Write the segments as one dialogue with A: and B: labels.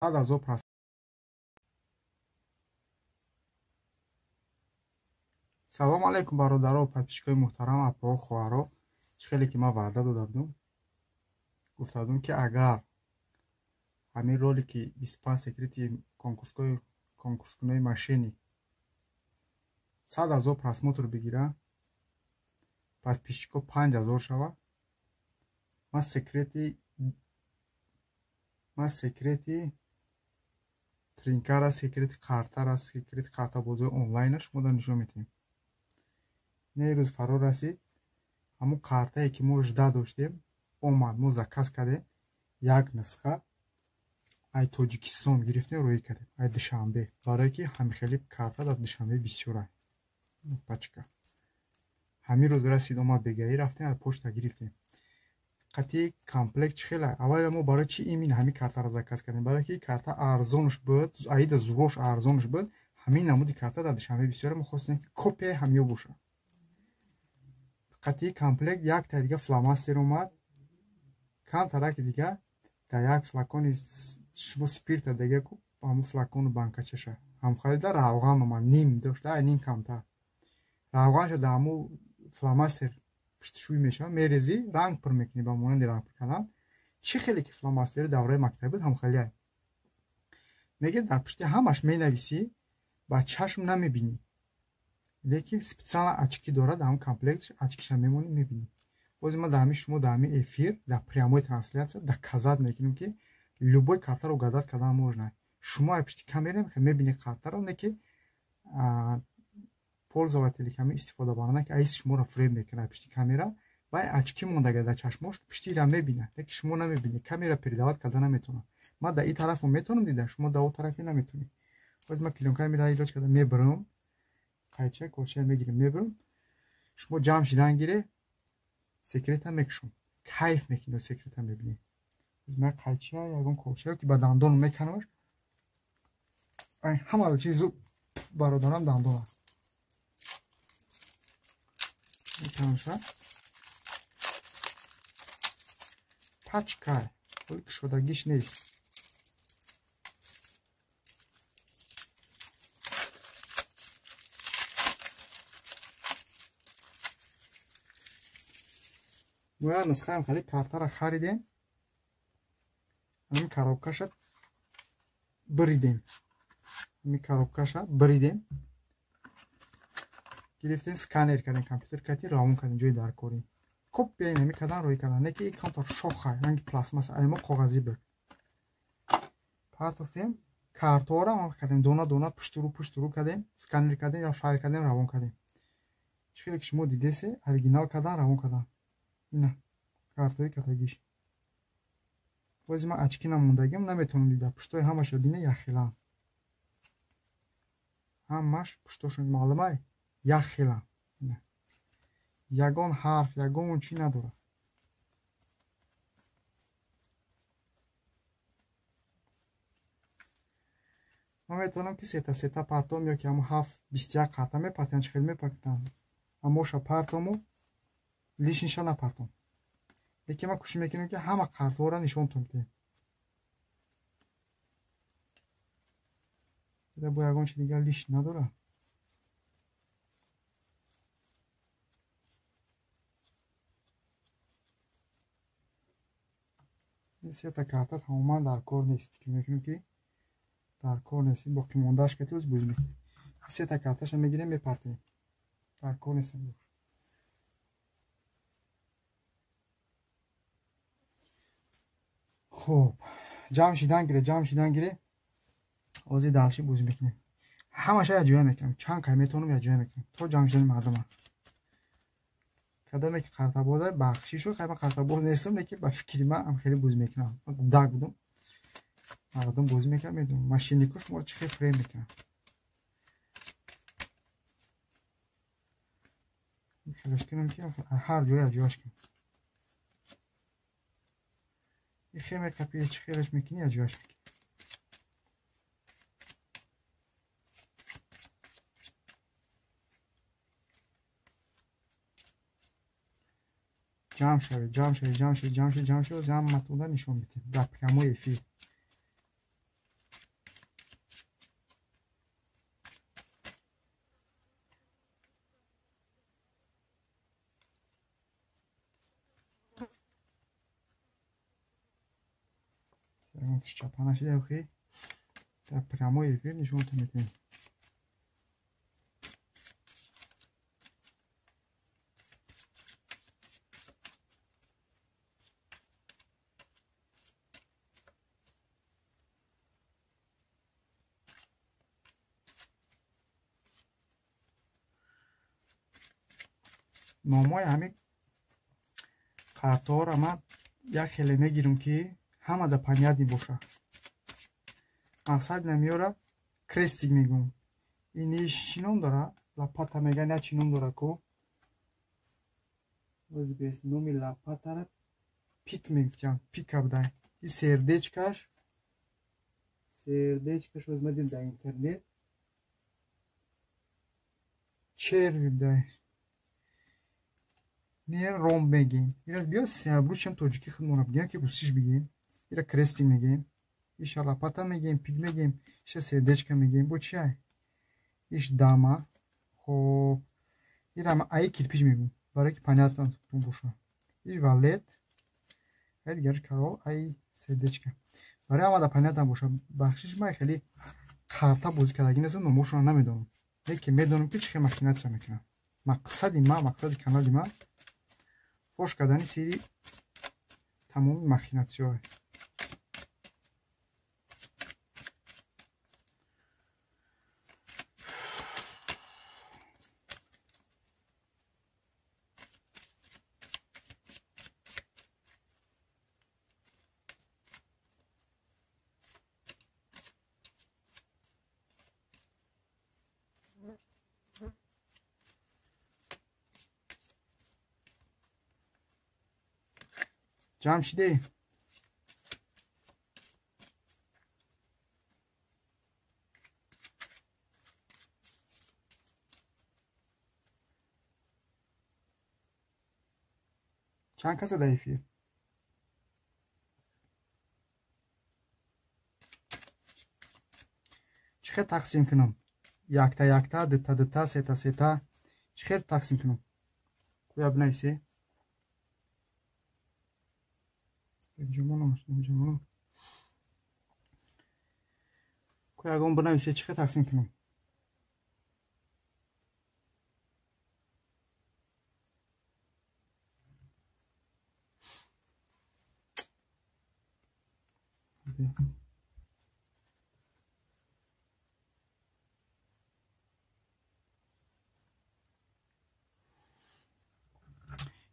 A: 100 000 прос. Салом алейкум, бародаро, подписчикои муҳтарам, апаҳо, хоҳаро. Чӣ хеле ки ман ваъда дода будум, гуфта будум, ки агар ҳамин ролики 25 секрети конкурскунои мошенник 100 000 просмотр бигира, подписчико 5000 шава, ман секрети тринкара, секрети қартара, секрети қартабозии онлайна шумода нишон медиҳем. Не, рӯз фаро расид. Ҳамун қартае ки мо ждать доштем, омад. Мо заказ кардем, як нусха ай Тоҷикистон гирифтем, роӣ кардем ай Душанбе, барое ки ҳамихели карта дар Душанбе бисёра пачка. Ҳамин рӯз расид, омад, бегаӣ рафтем, ай почта гирифтем қатъи комплект. Чӣ хела? Аввал мо барои чи имин ҳамин картаро заказ кардем? Барое ки карта арзонш буд, аида зурош арзонш буд. Ҳамин намуди карта дар Душанбе бисёра, мо хостем, ки копияи ҳамиё бошад. Қатъи комплект якта дига фломастер омад, камтараки дига дар як флакони шумо спирта дега ку, ҳамун флакону банкачаша ҳамхалида равған омад, ним дошта, ай ним камтар равғанша. Дар ҳамун фломастер пуштишӯй мешавад, мерезӣ, ранг пур мекунӣ, ба монанди ранг пур кардан. Чӣ хеле ки фломастери давраи мактабӣ буд, ҳамхелия мегир. Дар пушти ҳамаш менависӣ, ба чашм намебинӣ, лекин специально очки дорад ҳамн комплект, очкиша мемонӣ, мебинӣ. Боз ма дар ҳамин шумо дар ҳамин эфир, дар прямой трансляция доказать мекунем, ки любой картаро угадать кардан можно. Шумо ай пушти камера мебинӣ картаро, не ки пользователи, ки ҳамин истифодабаранда, ки аис шуморо фреб мекунад, пушти камера вай очки мондага дар чашмош, пуштира мебинад, лекин шумо намебинед, камера передавать карда наметавонад. Ман дар ин тарафо метавонам дида, шумо дар он тарафи наметавонед. Боз ман клеёнкаи мира илоҷ карда мебарам, қайча колча мегирем, мебарам. Шумо ҷамъ шидан гире, секрета мекушам, кайф мекунед, секрета мебинед. Ман қайча, ягон колча ки ба дандон меканамаш, ҳама чизу бародарам дандона меканамша. Пачка ҳоли кушодагиш нест. Мо як нусхаам хали картаро харидем, ҳамин коробкаша биридем, ҳамин коробкаша биридем, гирифтем, сканер кардем, компютер кардем, равон кардем ҷои даркорӣ. Копияи ҳамин кардан, рӯй кардан, не ки камтар шоха, ранги пластмасса, ай мо коғазӣ буд. Партофтем картаҳоро, ҳам кардем дона дона, пуштуру пуштуру кардем, сканер кардем я файл кардем, равон кардем. Чӣ хеле ки шумо дидесе, оригинал кардан, равон кардан. Ина картаи катагиш. Бози ман очки намондагим, наметавонам дида. Пуштои ҳамаша бине, яхелам, ҳамаш пуштошон маълумай, яхелам, ягон ҳарф, ягон чӣ надорад. Ман метавонам, ки сета сета партом ё ки ҳамо ҳафт 21 карта мепартиям, чӣ хел мепартам, амоша партому лишниша напартом. Лекин ман кӯшиш мекунам, ки ҳама картаҳоро нишонтон бидиҳем. Бо ягон чи дигар лиш надорад. Ин сета карта тамоман дар кор нест. Фикр мекунем, ки дар кор нест. Боқимондааш кати оз буз мекунем. Сета карташа мегирем, мепартем, дар кор нест. Хуб, ҷамъ шидан гире, ҷамъ шидан гире. Ози дарши бозӣ мекунем, ҳамаша якҷоя мекунам, чанд кай метавонам, якҷоя мекунам то ҷамъ шидани мардума. Кадоме ки қартабоза, бахшишу, хай, ман қартабоз нестам, лекин ба фикри ман ам хеле бозӣ мекунам. Ман гудак будум, мардум бозӣ мекунам, медонам мошеннико шуморо чӣ хел фреб мекунам. Хелаш кунам, ки ҳар ҷоя якҷояш кунам. Ихе мекапи, чӣ хелаш мекунӣ, якҷояш мекунӣ. Ҷамъ шавед, ҷамъ шавед, ҷамъ шавед, ҷамъ шавед, ҷамъ шавед. Ҳаматонда нишон медиҳем дар прямой эфир. Ягон туш чапа нашида охи. Дар прямой эфир нишонтон медиҳем. Номҳои ҳамин қартҳоро ман як хеле мегирам, ки ҳама да понятный боша. Мақсад намеёра крестик мегӯм. Ин чӣ ном дора? Лопата меган, я чӣ ном дора ку? Боз номи лопатара пик мегуфтям, пика будай. И сердечкаш, сердечкаш оз мадим дар интернет. Черви будай. Не ромб мегем. Ира биё сябручам тоҷики худмонро бигем, ки русиш бигем. Ира крестик мегем. Иша лопата мегем, пик мегем, иша сердечка мегем. Бо чи ай? Иш дама. Хоб. Ира ма аи кирпич мегум. Барои ки понятно боша. Иш валет. Ай дигарш карол, ай сердечка. Барои ҳама да понятно боша. Бахшиш ман хеле қарта бозӣ кардагӣ нестам, номошонро намедонам. Лекин медонам, ки чӣ хел махинатсия мекунам. Мақсади ман, мақсади канали ман фош кардани сири тамоми махинатсияҳо. Ҷамъ шидӣ? Чанд каса дар эфир? Чӣ хел тақсим кунам? Якта якта, дута дута, сета сета. Чӣ хел тақсим кунам? Кӯя бинависе. Кӯя ягон бинависе, чӣ хел тақсим кунам?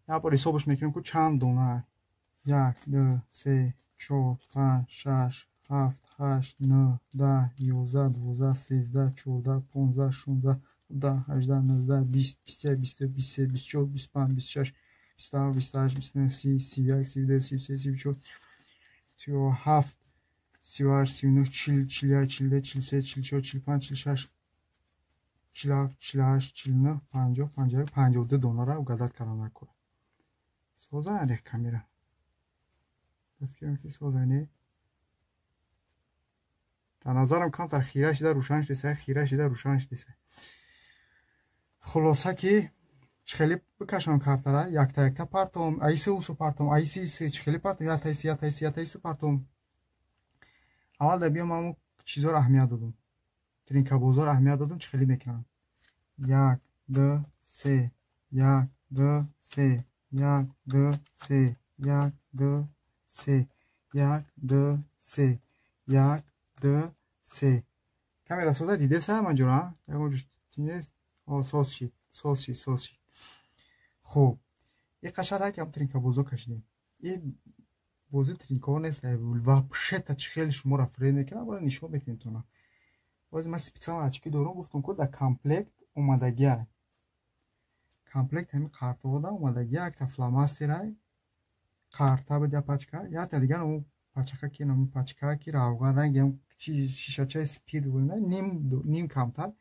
A: Як бор ҳисобаш мекунем, ку чанд дона. 1, 2, 3, 4, 5, 6, 7, 8, 9, 10, 11, 12, 13, 14, 15, 16, 17, 18, 19, 20, 21, 22, 23, 24, 25, 26, 27, 28, 29, 30, 31, 32, 33, 34, 37, 38, 39, 40, 41, 42, 43, 44, 45, 46, 47, 48, 49, 50, 51, 52 донара угадать кардан накор. Соза рех камера. Фикрам ки соза не. Дар назарам камтар хира шида рӯшан шудеса, хира шида рӯшан шудеса. Хулоса ки чӣ хеле бикашам картара, якта якта партом, айси усу партом, айси иси чӣ хеле партом, якта иси, якта иси, якта иси партом. Аввал дар биём ҳамун чизоро аҳамият додум. Тринкабозоро аҳамият додум, чӣ хеле мекунам. 1, 2, 3, 1, 2, 3, 1, 2, 3, 1, 2, 3, 1, 2, 3, 1, 2, 3. Камера соза дидеса манҷура? Ягон ҷо нест? О, соз шид, соз шид, соз шид. Хуб, и қашарак ям тринкабозо кашидем. И бози тринкаҳо нест, вообще-то чӣ хеле шуморо фред мекунам, бояд нишон медиҳем тона. Боз ман специально очки дорам, гуфтам ку дар комплект омадагиай. Комплект ҳамин қартҳода омадагиай, якта фломастерай, қарта буд я пачка, якта дигар он пачака ки нам пачка ки равған ранги ҳам шишачаи спирт буд, ним камтар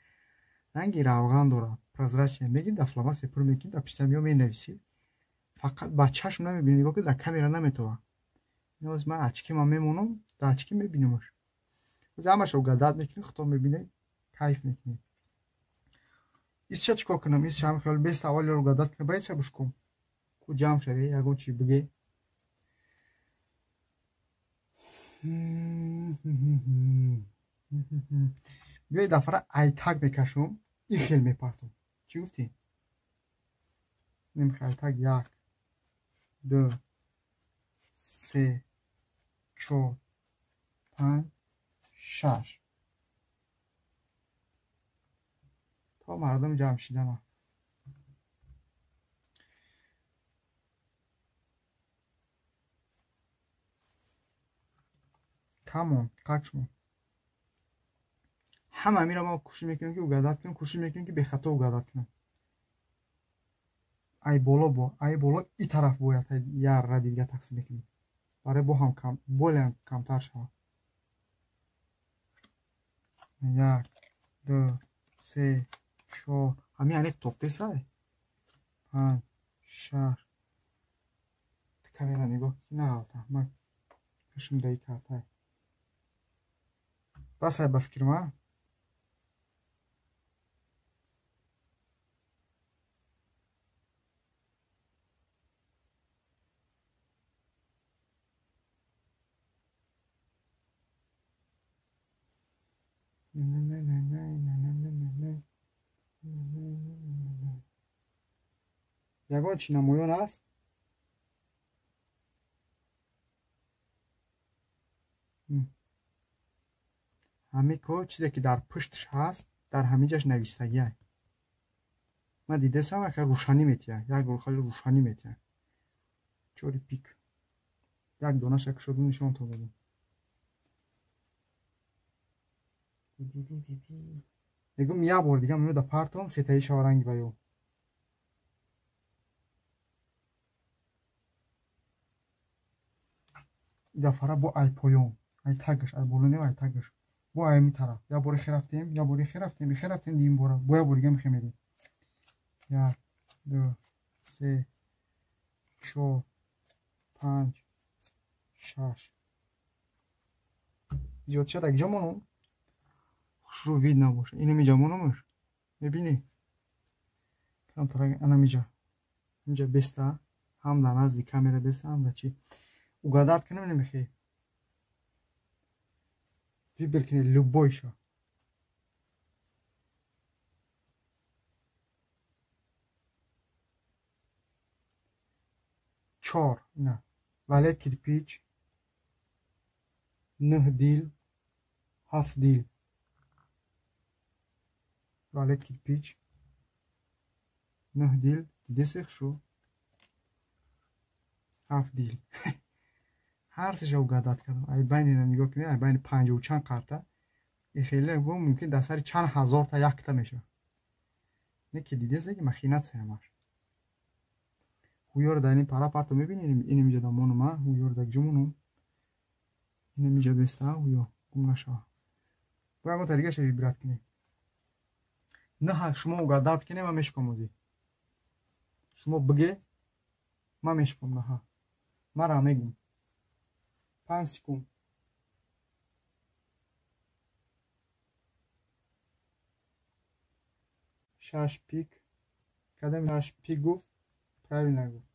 A: ранги равған дорад, прозрачный. Мегирӣ дар фломастер пур мекунӣ, дар пишта меё менависӣ. Фақат ба чашм намебинӣ, нигоҳ ки дар камера наметова. Ноз ман очки ман мемонам, дар очки мебинамаш. Боз ҳамаша угадать мекунӣ, худтон мебинед, кайф мекунед. Исча чӣ кор кунам? Исча ҳам хеле бест аввалиро угадать кунам, баъд исча бушкум. Ку ҷамъ шаве, ягон чи биге. Биёй дафъара айтак мекашум, ин хел мепартум. Чӣ гуфтӣ? Немихе айтак 1, 2, 3, 4, 5, 6. То мардум ҷамъ шидана. Камон, какшмон. Ҳама амира мо кӯшиш мекунем ки угадат кунем, кӯшиш мекунем ки бехато угадат кунем. Ай боло бо, ай боло и тараф бояд яр ра дига тақсим мекунем. Барои бо ҳам кам, боле камтар шавад. 1, 2, 3, 4. Ҳамин аниқ топтесай. 5, 6. Камера нигоҳ ки нағалта. Ман кашим даи картай. Басай ба фикрам, а? Ягон чӣ намоён аст? Ҳамин ко чизе ки дар пушташ ҳаст, дар ҳамин ҷаш навистагиай. Ман дидесам, яке рӯшанӣ метиҳад, як хеле рӯшанӣ метиҳад. 4 пик. Як донаша кушоду нишонтон додам. Мегӯм як бор дига меода партом, сетаи шава ранги ба ё. И дафъара бо ай поён, ай тагаш, ай боло не, ай тагаш. Бо ай ми тараф. Як бори хе рафтем, як бори хе рафтем, хе рафтем дим бора. Бо як бори дига мехе мерем. 1, 2, 3, 4, 5, 6. Зиёд шад як ҷо монум. Хушрӯ вид набоша. Инами ҷа монумаш. Мебинӣ? Камтар анами ҷа. Инҷа беста, ҳам дар назди камера беста, ҳам дар чӣ. Угадат кунем намехе. Выбор кунед любойша. 4 ина. Валет кирпич, 9 дил, 7 дил. Валет кирпич, 9 дил, дидесех шу? 7 дил. Ҳар сеша угадат кардам. Ай байни нигоҳ кунед, ай байни 50 чанд карта. И хеле гум мумкин дар сари чанд ҳазорта якта мешавад. Не ки дидесе ки махинатсия ҳамаш. Ҳуёро дар ин пара парто мебинед, ин инҷа дамонум, а? Ҳуёро дар ҷо монум. Ин инҷа беста, ҳуё гум нашава. Бо ягон та дигаша вибрат кунед. На шумо угадат кунед, ман мешиком ози. Шумо биге, ман мешиком наҳа. Мара мегум. 5 секунд. 6 пик. Кадам 6 пик гуфт? Правильно гуфт.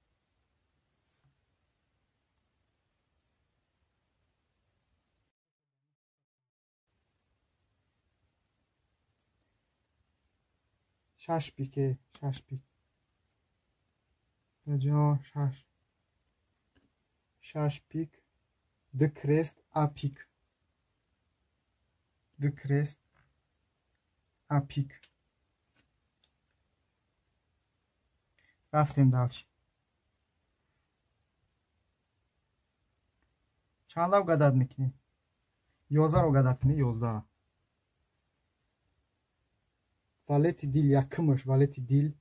A: 6 пике, 6 пик. Ҷо 6. 6 пик. 2 крест, а пик. 2 крест, а пик. Рафтем дальше. Чанда угадат мекунем? 11 угадат кунем, 11. Валети дил якумаш, валети дил.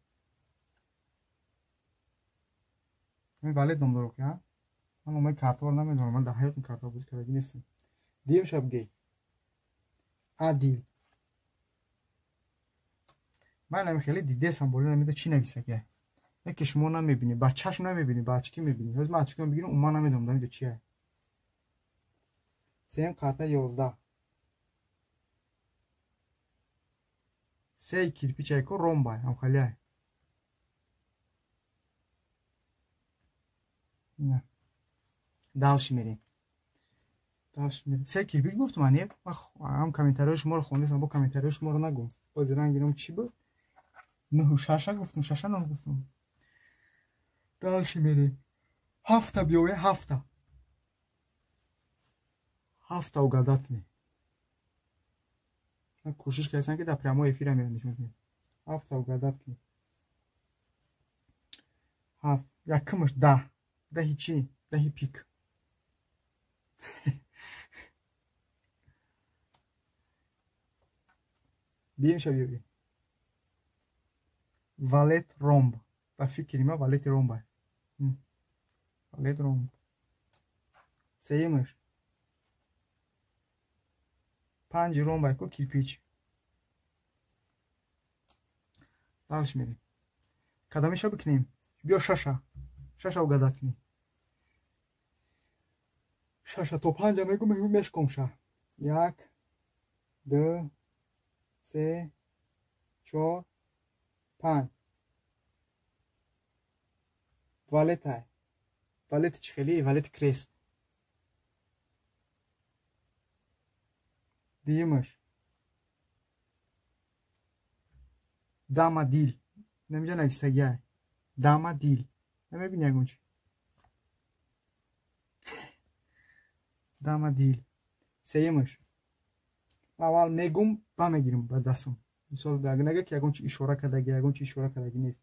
A: Ман валет ном дорам, ха? Ман номи картаро намедонам, ман дар ҳаётам карта бозӣ кардагӣ нестам. Дим шаб гей. А дил. Ман ҳамин хеле дидесам, боло намеда чӣ нависагӣ. Не ки шумо намебинед, ба чашм намебинед, ба очки мебинед. Ҳозир ман очкиро бигирам, умуман намедонам дар инҷо чие. Сеюм карта 11. Сеи кирпичай ко ромбай, ҳамхалиай. Ина. Дальше мерем. Се кирпич гуфтум, аниқ. Ҳам комментариҳои шуморо хондестам, бо комментариҳои шуморо нагум. Бози рангинам чӣ буд? Нӯҳу шаша гуфтум, шаша нӯҳ гуфтум. Дальше мерем. Ҳафта биёе, ҳафта. Ҳафта угадать кунед. Ман кӯшиш кардам, ки дар прямой эфира мерам нишон диҳам. Ҳафта угадать кунед. Ҳафт. Якумаш 10. Даҳи чӣ? Даҳи пик. Дуюмша биёбем. Валет ромб. Ба фикри ман валети ромб. Валет ромб. Сеюмаш 5 ромб ку кирпич. Дальше мерем. Кадомиша бикунем? Биё шаша. Шаша угадать кунем. Шаша то панҷа мегум, мешком ша. 1, 2, 3, 4, 5. Валетай. Валети чӣ хеле? Валети крест. Дуюмаш дама дил. Намиҷа навистагиай. Дама дил. Намебини ягон чи? Дама дил. Сеюмаш аввал мегум, ба мегирим ба дастам. Мисол нага ки ягон чи ишора кардаги, ягон чи ишора кардаги нест.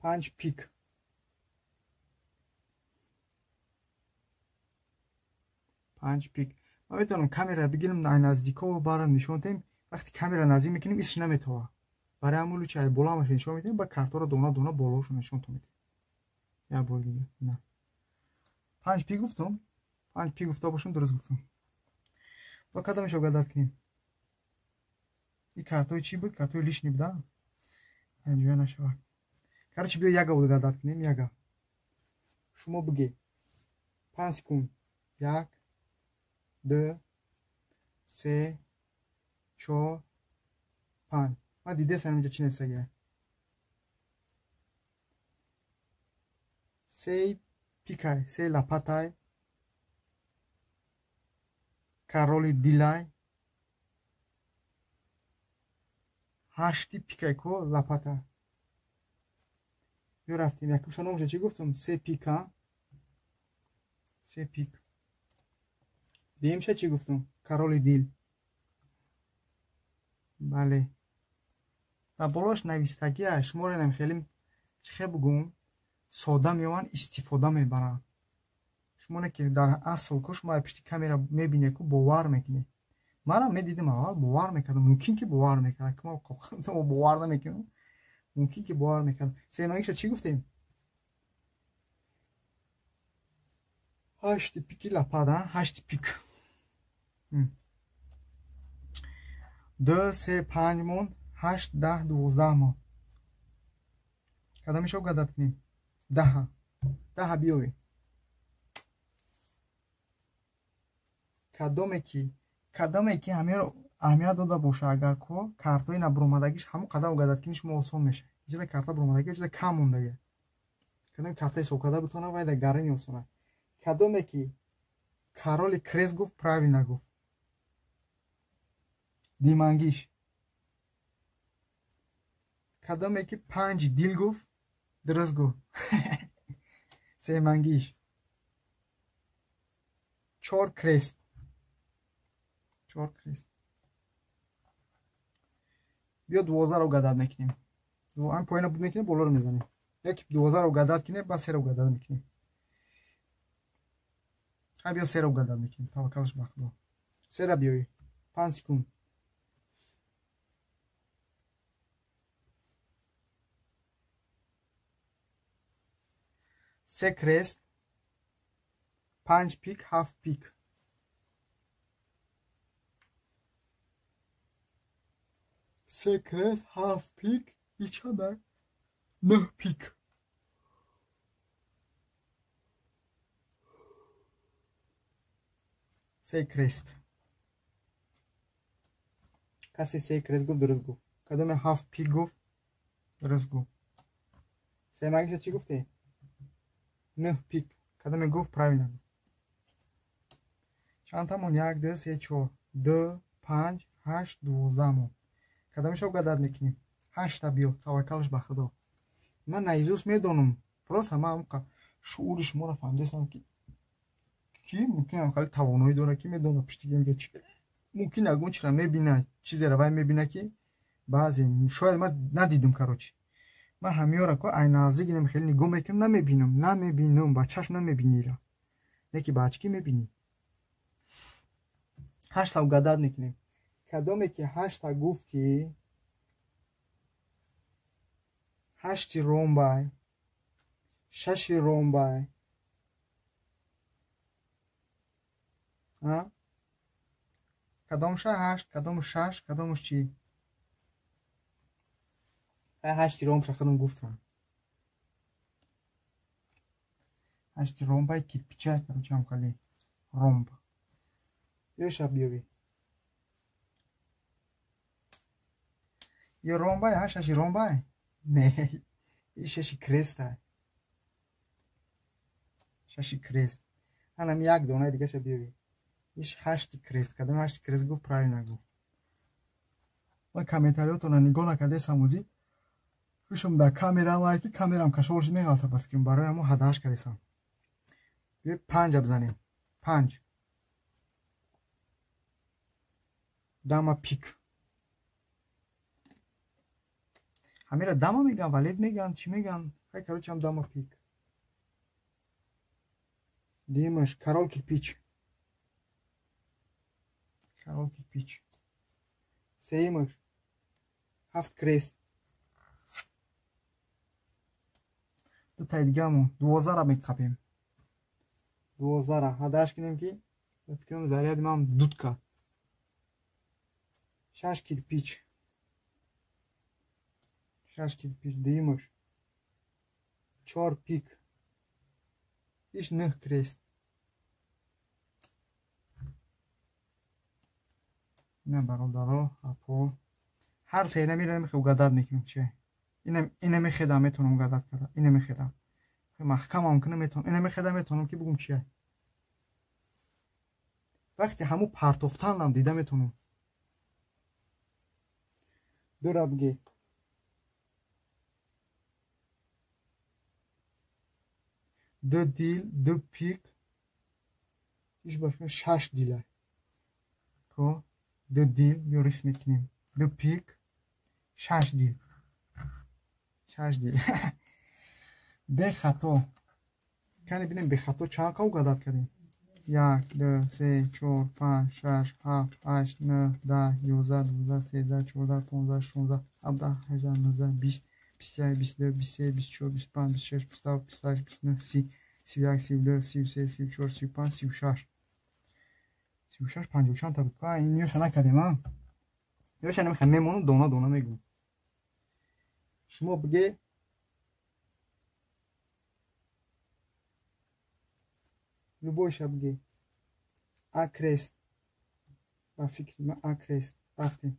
A: 5 пик. 5 пик. Ман метавонам камера бигирам наздико барам нишон диҳем. Вақте камера наздик мекунем, исш наметова. Барои ҳамун лучи ай боло ҳамаша нишон медиҳем, ба картаро дона дона болоашо нишон медиҳем. Як бор дига. На. 5 пик гуфтум. 5 пик гуфта бошам, дуруст гуфтум. Ба кадомеш угадать кунем? Ин картои чӣ буд? Картои лишний буда? Ҷоя нашавад. Короче, биё яга угадать кунем, яга. Шумо биге. 5 секунд. 1, 2, 3, 4, 5. Ман дидесам инҷа чӣ нависагия. 3 пикай, 3 лопатай, короли дилай, 8 пикай ко лопата. Биё рафтем. Якумша номша чӣ гуфтум? 3 пика. 3 пик. Дуюмша чӣ гуфтум? Короли дил. Бале. Дар болош навистагия шуморо нам хеле чӣ бугум, сода меоянд, истифода мебаранд. Шумо не ки дар асл ку шумо пишти камера мебинед ку бовар мекунед. Манам медидим аввал бовар мекардам, мумкин ки бовар мекардам, ки ман бовар намекунам. Мумкин ки бовар мекардам. Семагиша чӣ гуфтем? 8 пики лопата, 8 пик. 2, 3, 5 монд, 8, 10, 12 монд. Кадомиша угадать кунем? 10. 10 биёвед. Кадоме ки ҳамеро аҳамият дода боша, агар ко картои набуромадагиш ҳамон қадар угадать кунӣ шумо осон мешавад. Иҷода карта буромадаги, иҷода кам мондаги. Кадоме карта ҳисоб карда битона, вай дар гарани осона. Кадоме ки короли крест гуфт, правильно гуфт. Димангиш. Кадоме ки 5 дил гуфт, дуруст гуфт. Семангиш. 4 крест. 4 крест. Биё 12-ро угадать мекунем. Ҳам поина буд мекунем, болоро мезанем. Яки 12-ро угадать кунем, баъд 3-ро угадать мекунем. Ҳа биё 3-ро угадать мекунем. Таваккалаш ба Худо. 3-ра биёӣ. 5 секунд. 3 крест, 5 пик, 7 пик. 3 крест, 7 пик, ичада 9 пик. 3 крест. Касе 3 крест гуфт, дуруст гуфт. Кадоме 7 пик гуфт, дуруст гуфт. Семагиша чӣ гуфте? 9 пик. Кадоме гуфт, правильно. Чандтамон? 1, 2, 3, 4, 2, 5, 8, 12 мон. Кадомиша угадать мекунем? 8-та биё, таваккалаш ба Худо. Ман наизус медонам, просто ман ҳамқа шуури шуморо фаҳмидастам, ки мумкин ҳам хеле тавоноӣ дорад, ки медонад пишти гемга чи мумкин ягон чиро мебинад, чизеро вай мебинад, ки баъзе шояд ман надидам. Короче, ман ҳамиёра ко ай наздик инам хеле нигоҳ мекунам, намебинам, намебинам, ба чашм намебинира, не ки ба очки мебинӣ. 8-та угадать мекунем. Кадоме ки 8-та гуфт, ки 8-ти ромбай, 6-и ромбай, кадомша 8, кадомш 6, кадомш чӣ? 8-ти ромша худам гуфтам. 8-ти ромбай кирпича, короче, ҳам хеле ромб. Ёша биёвӣ. Ё ромбай, ҳа, 6-и ромбай? Не, и 6-и крестай. 6-и крест. Ҳанам як донаи дигаша биёвӣ. Иш 8-ти крест. Кадом 8-ти крест гуфт, правильно гуфт. Ман комментариётонро нигоҳ накардесам, ӯзи. Хушам дар камерам ай, ки камерам кашол шуд, меғалта ба фикрам, барои ҳамон ҳадааш кардесам. Биё 5 бизанем. 5. Дама пик. Ҳамира дама меган, валет меган, чӣ меган? Хай, короче, ҳам дама пик. Димаш король кирпич. Король кирпич. Сеюмаш 7 крест. Дутаи дигамо 12-ра меқапем. 12-ра ҳадааш кунем, ки фикрам заряди ман дуд кард. 6 кирпич. 6 кирпич. Дуюмаш 4 пик. Иш 9 крест. Ина бародаро, апо, ҳар сена мира мехе угадать мекунам чи. Ина мехедам, метавонам угадать карда. Ина мехедам. Маҳкамам кунам, метавонам. Ина мехедам, метавонам ки бугум чия. Вақте ҳаму партофтанам дида метавонам. Дура бигӣ. 2 дил, 2 пик. Иш ба фикрам 6 дила. Ко 2 дил ё рис мекунем. 2 пик, 6 дил. 6 дил. Бехато. Кани бинем бехато чанд қа угадать кардем? 1, 2, 3, 4, 5, 6, 7, 8, 9, 10, 11, 12, 13, 14, 15, 16, 17, 18, 19, 20, 21, 22, 23, 24, 25, 26, 27, 28, 29, 30, 31, 32, 33, 34, 35, 36. 36, 50 чанд та буд? Ин ёша накардем, а? Ёша намехоҳам, мемонам, дона дона мегӯм. Шумо биге любойша биге. А крест. Ба фикри ман А крест. Рафтем.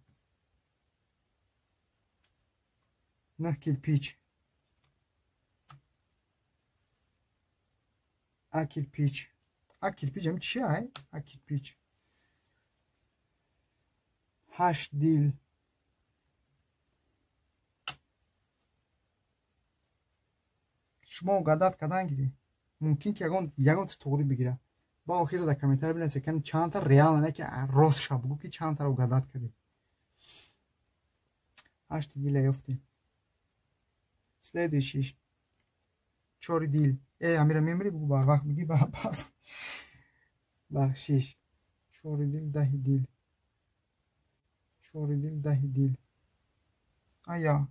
A: 9 кирпич. А кирпич. А кирпич ҳам чи ай? А кирпич. 8 дил. Шумо угадать кардан гирӣ. Мумкин ки ягон туғрӣ бигира. Ба охира дар комментария бинависед, кани чандта реально, не ки рост ша бугӯ, ки чандтаро угадать кардӣ. 8 дила ёфтем. Следующий 4 дил. Ҳамира мемирӣ, бугӯ ба вақт бигӣ, ба бахшиш. 4 дил, 10 дил. 4 дил, 10 дил. Ая,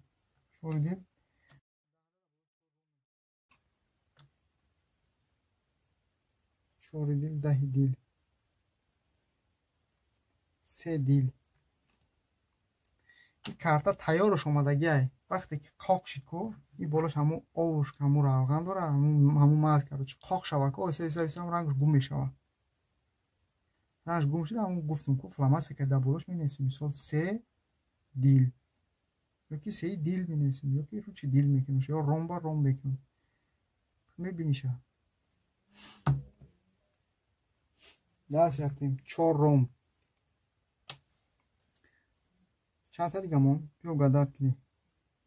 A: 4 дил. 4 дил, 10 дил. 3 дил. Ин карта тайёраш омадагиай. Вақте ки қоқ шид ку, ин болош ҳамун овуш, ҳамун равған дора, ҳамун маз, короче, қоқ шава ку, оҳиста оҳиста оҳиста рангаш гум мешава. Рангаш гум шуда, ҳамун гуфтум ку, фломастер ки дар болош менависем, мисол 3 дил. Ё ки 3 дил менависем, ё ки ручи дил мекунем, ё ромба ром мекунем. Мебиниша. Даст рафтем. 4 ромб. Чандта дига мон? Биё гадат кунӣ.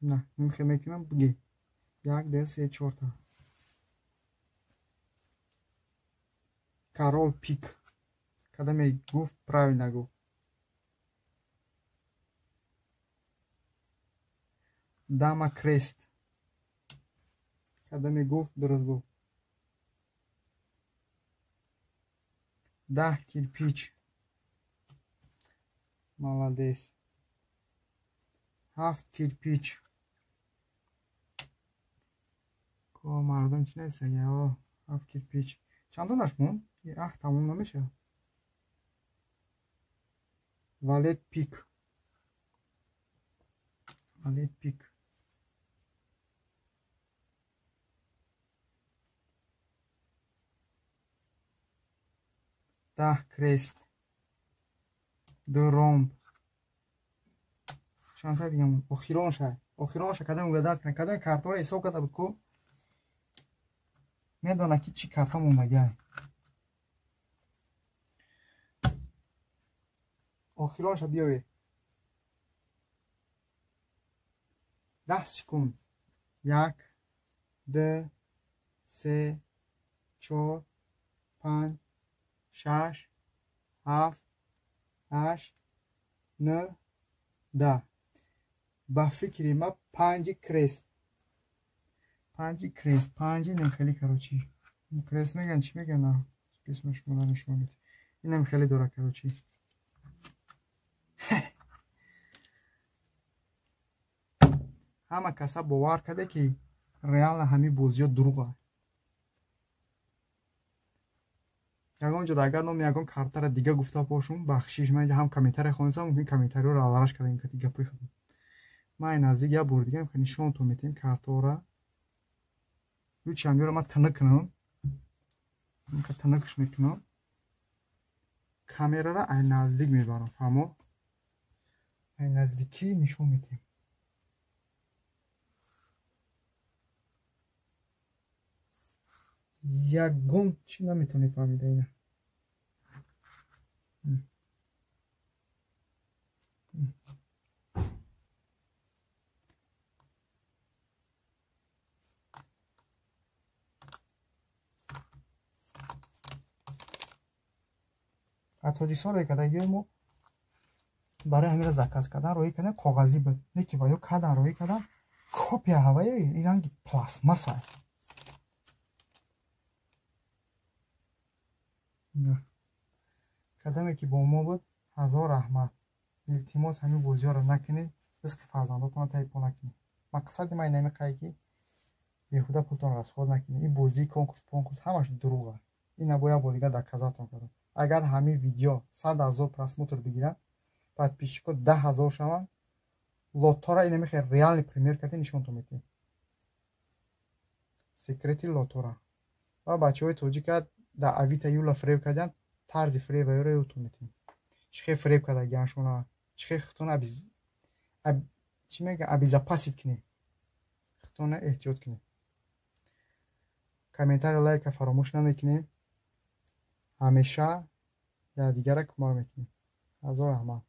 A: На, мехе мекунам, буги. 1, 2, 3, 4 та. Король пик. Кадаме гуфт, правильно гуфт. Дама крест. Кадаме гуфт, дуруст гуфт. 10 кирпич. Молодец. 7 кирпич. Ко мардум чӣ нависага? 7 кирпич. Чандонаш монд? Аҳ, тамом намешавад. Валет пик. Валет пик. 10 крест. 2 ромб. Чандта дига монд? Охиронша. Охиронша кадом угадат кунад? Кадом картаро ҳисоб карда буд ку? Медона ки чӣ карта мондагиай. Охиронша биёвед. 10 секунд. 1, 2, 3, 4, 5, 6, 7, 8, 9, 10. Ба фикри ма 5 крест. 5 крест. 5 инам хеле короче. Крест меган, чӣ меган? Письмо шумо нишон медиҳад. Инам хеле дора короче. Ҳама каса бовар карда ки реально ҳамин бозиҳо дурӯға. Ягон ҷода агар номи ягон картара дига гуфта бошум, бахшиш, ман инҷа ҳам комментария хонистам, мумкин комментариҳоро алараш кардем кати гапои худам. Ман наздик як бор дига нишонтон метиҳем картаҳоро. Лучше ҳамёро ман тинук кунам. Тинукш мекунам. Камераро ай наздик мебарам, фаҳмо? Ай наздикӣ нишон метиҳем. Ягон чӣ наметавонӣ фаҳмида ина. Аз Тоҷикистон роҳӣ кардагиҳои мо барои ҳаминро заказ кардан роҳӣ кардан коғазӣ буд. Не ки ва ё кардан роҳӣ кардан копия ҳаваи ин ранги пластмасса. Кадаме ки бо мо буд, ҳазор раҳмат. Илтимос, ҳамин бозиҳоро накунед, ризқи фарзандотонро таи по накунед. Мақсади ман инаме қае ки беҳуда пултонро расход накунед. Ин бозии конкурс понкурс ҳамаш дурӯға. Ина бо як бор дига доказатон кардам. Агар ҳамин видео 100 000 просмотр бигирад, подписчикҳо 10 000 шаванд, лотора инаме хел реальный пример карда нишонтон медиҳем. Секрети лотора. Ва бачаҳои тоҷика дар Авито Юла фиреб карданд, тарзи фиребаёро ёдтон метиҳем. Чӣ хел фиреб кардагианшона, чӣ хел худтона чӣ мегӯянд, обезопасить кунед. Худтона эҳтиёт кунед. Комментария, лайка фаромӯш намекунем. Ҳамеша якдигарро кӯмак мекунем. Ҳазор раҳмат.